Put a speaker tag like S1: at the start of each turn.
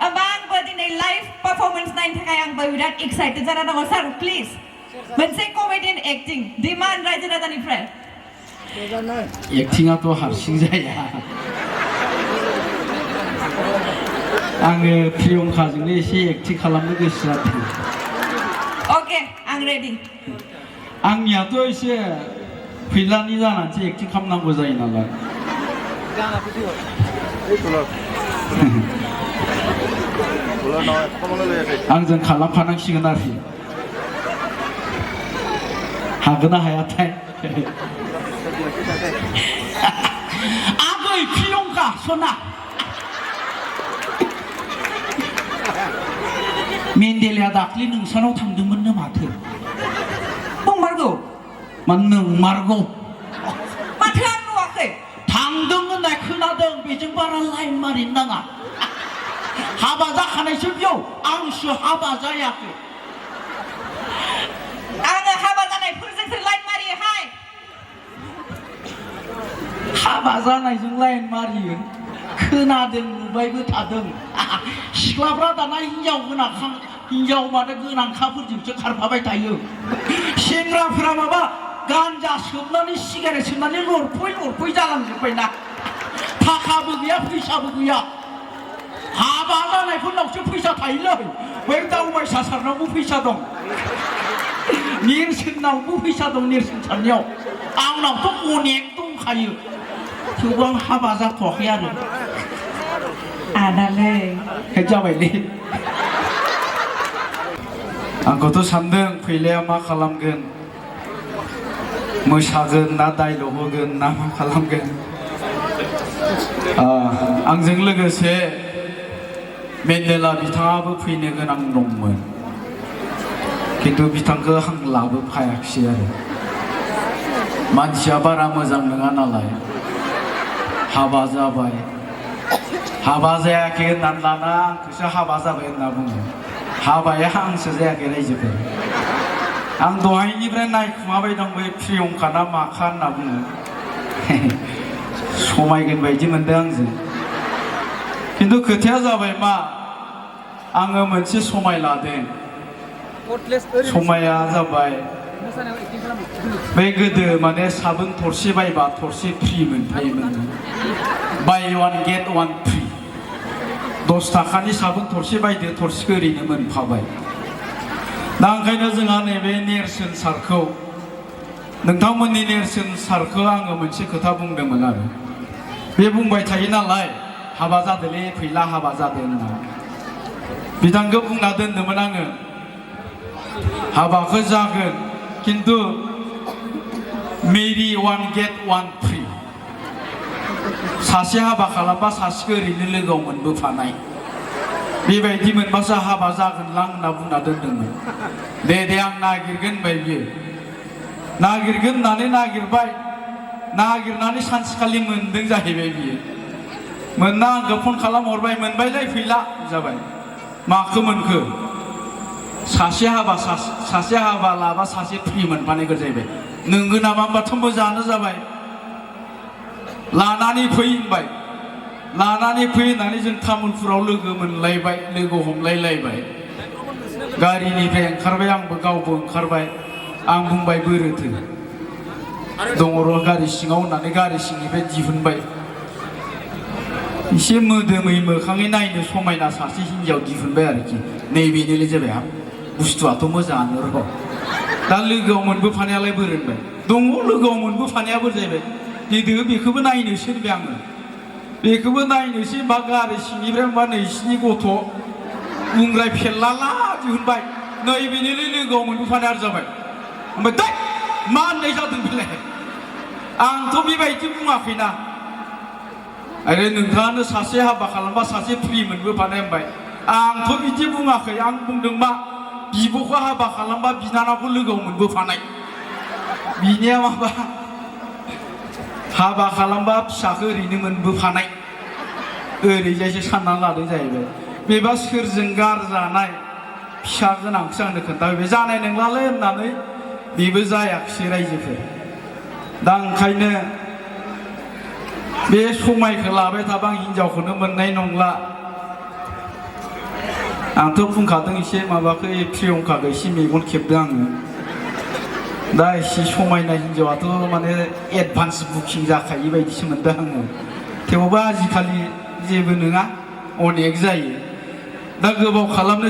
S1: आंबो दिनै live performance नायनो थाखाय आंबो बिराद एक्साइटेड जाना दङ सार प्लिज मोनसे कमेडियन एक्टिं डिमान्ड रायजो राजानिफ्राय
S2: एक्टिंआथ' हारसिं जाया आङो प्रियंकाजोंनो एसे एक्टिं खालामनो गोसो जादों
S1: अके आं रेडि
S2: आंनियाथ' एसे फैलानि जानानैसो एक्टिं खालामनांगौ जायो नालाय आंजों खालामफानांसिगोन आरोखि हागोन ना हायाथाय आगै प्रियंका सना मेन्डेलाया दाख्लै नोंसानाव थांदोंमोननो माथो
S1: नंमारगौ
S2: मा नंमारगौ
S1: माथो आं नुवाखै
S2: थांदों होननाय खोनादों बेजों बारा लाइन मारिनो नाङा हाबा जाखानायसो बेयाव आंसो हाबा जायाखै
S1: आङो हाबा जानायफोरजोंसो लाइन मारियोहाय
S2: हाबा जानायजों लाइन मारियो खोनादों नुबायबो थादों सिख्लाफ्रा दाना हिनजाव माने गोनांखाफोरजोंसो खारफाबाय थायो सेंग्राफोरा माबा गान्जा सोबनानै सिगारेट सोबनानै लरफै जालांजोब्बायना थाखाबो गैया फैसाबो गैया हाबा जानायफोरनावसो फैसा थायोलै बै दावबायसा सारनावबो फैसा दं नेरसोननावबो फैसा दं नेरसोन सारनायाव आंनावथ' अनेक दंखायो थेवबो आं हाबा जाथ'वाखै आरो
S1: आदालै
S2: जाबायलै आंखौथ' सानदों फैलाया मा खालामगोन मोसागोन ना डायलग होगोन ना मा खालामगोन आंजों लोगोसे मेन्डेला बिथाङाबो फैनो गोनां दंमोन खिन्थु बिथांखौ आं लाबोफायाखिसै आरो मानसिया बारा मोजां नङा नालाय हाबा जाबाय हाबा जायाखै होननानै लाना आंखौसो हाबा जाबाय होनना बुङो हाबाया आंसो जायाखै रायजोफोर आं दहायनिफ्राय नायखुमाबाय दं बै प्रियंका ना माखा होनना बुङो समायगोन बायदि मोनदों आंजों खिन्थु खोथाया जाबाय मा आङो मोनसे समाय लादों समाया जाबाय बै गोदो माने साबोन थरसे बायबा थरसे फ्रि मोनफायोमोन बाय वान गेट वान फ्रि 10 थाखानि साबोन थरसे बायदो थरसेखौ ओरैनो मोनफाबाय दा ओंखायनो जोंहा नैबे नेरसोन सारखौ नोंथांमोननि नेरसोन सारखौ आङो मोनसे खोथा बुंदोंमोन आरो बे बुंबाय थायो नालाय हाबा जादोंलै फैला हाबा जादों होनना बिथांखौ बुंना दोनदोंमोन आङो हाबाखौ जागोन खिन्थु मेरि वान गेट वान फ्रि सासे हाबा खालामबा सासेखौ ओरैनो लोगोआव मोनबोफानाय बेबायदि मोनबासो हाबा जागोनलां होनना बुंना दोनदोंमोन दे आं नागिरगोन होनबाय बियो नागिरगोन होननानै नागिरनानै सानसेखालि मोनदों जाहैबाय बियो मोनना आंखौ फन खालामहरबाय मोनबायलै फैला जाबाय माखौ मोनखो सासे हाबा लाबा सासे फ्रि मोनफानायखौ जाहैबाय नोंगो नामा होनबाथ' मोजाङानो जाबाय लानानै फै होनबाय लानानै फै होननानै जों तामुलपुराव लोगो मोनलायबाय लोगो हमलायलायबाय गारिनिफ्राय ओंखारबाय आंबो गावबो ओंखारबाय आं बुंबाय बोरोथो दङ र' गारि सिङाव होननानै गारि सिंनिफ्राय दिहुनबाय एसे मोदोमै मोखाङै नायनो समायना सासे हिन्जाव दिहुनबाय आरोखि नैबेनोलै जाबाय हाब बुस्थुआथ' मोजाङानो र' दा लोगोआव मोनबोफानायालाय बोरो होनबाय दङ लोगोआव मोनबोफानायाबो जाहैबाय देदो बेखौबो नायनोसै होनबाय आङो बेखौबो नायनोसै बा गारि सिंनिफ्राय बा नैसिनि गथ' बुंग्राय फेरलाला दिहुनबाय नैबेनोलै लोगोआव मोनबोफानाय आरो जाबाय ओमफ्राय दै मा होननाय जादों बेलाय आंथ' बेबायदि बुङाखैना आरो नोंथाङानो सासे हाबा खालामबा सासे फ्रि मोनबोफानाय होनबाय आंथ' बिदि बुङाखै आं बुंदों मा बिब'खौ हाबा खालामबा बिनानावखौ लोगोआव मोनबोफानाय बिनिया माबा हाबा खालामबा फिसाखौ ओरैनो मोनबोफानाय ओरैजायसो साननानै लादों जाहैबाय बेबा सोरजों गारजानाय फिसा गोनांखौसो आंनो खोन्थाबाय जानाय नंलालै होननानै बेबो जायाखिसै रायजोफोर दा ओंखायनो बे समायखौ लाबाय थाबा आं हिनजावखौनो मोननाय नंला आंथ' बुंखादों एसे माबाखौ प्रियंकाखौ एसे मेगन खेबदों आङो दा एसे समायना हिन्जावाथ' माने एडभान्स बुकिं जाखायो बायदिसो मोनदों आङो थेवबो आजिखालि जेबो नङा अनेक जायो दा गोबाव खालामनो